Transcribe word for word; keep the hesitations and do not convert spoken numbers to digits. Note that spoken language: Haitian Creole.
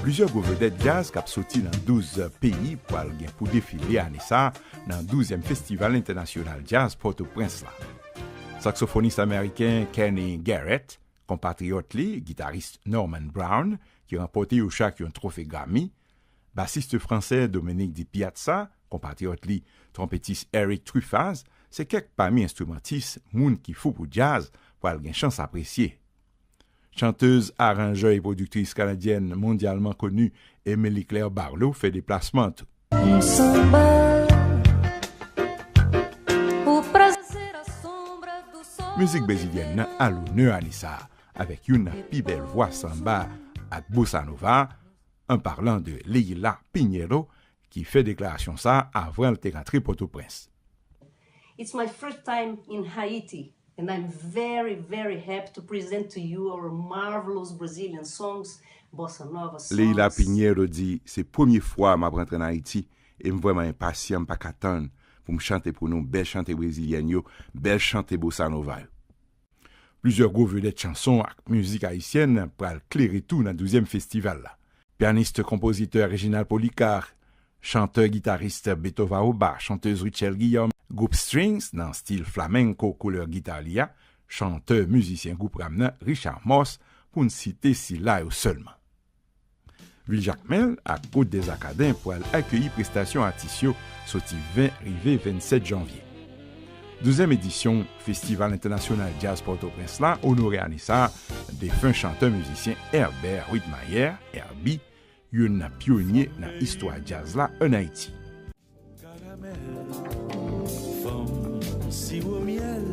Plizyè gwo vedèt djaz k ap soti nan douz peyi pral gen pou defile ane sa a nan douzyèm Festival Entènasyonal Djaz Pòtoprens la. Saksofonis ameriken Kenny Garrett, konpatriyòt li, gitaris Norman Brown, ki ranpòte yo chak yon twofe Grammy, basis fransè Dominique Di Piazza, konpatriyòt li, twonpetis Eric Truffaz, se kèk pami enstrimantis moun ki fou pou djaz pral gen chans apresye. Chantez, aranjè e pwodiktris kanadyèn mondyalman koni Emily Claire Barlow fè deplasman an tou. Um samba, o prazer à sombra do sol. Mizik brezilyèn nan a lonè ane sa a, avèk youn nan pi bèl vwa sanba ak bossa nova, an palan de Leila Pinheiro, ki fè deklarasyon sa a avan l te rantre Pòtoprens. It's my first time in Haiti, and I'm very, very happy to present to you our marvelous Brazilian songs, bossa nova songs. Leila Pinheiro di, se premye fwa m ap rantre an Ayiti, e m vrèman enpasyan, m pa ka tann pou m chante pou nou bèl chante brezilyèn yo, bèl chante bossa nova yo. Plizyè gwo vedèt chanson ak mizik ayisyèn pral klere tou nan douzyèm festival la. Pyanis-konpozitè Reginald Policar, chantè-gitaris Beto Vaoba, chantez Rutshelle Guillaume, gwoup Strings nan stil flamenco koulè gita li a, chantè-mizisyen gwoup ram nan Richard Morse, pou n site sila yo sèlman. Vil Jakmèl ak Côte des Arcadins pral akeyi prestasyon atis yo soti ven rive vennsèt janvye. Douzyèm edisyon Festival Entènasyonal Djaz Pòtoprens la onore ane sa a defen chantè-mizisyen Herbert Widmayer, Herbie, youn nan pyonye nan istwa djaz la ann Ayiti. Karamèl, fanm, siwo myèl,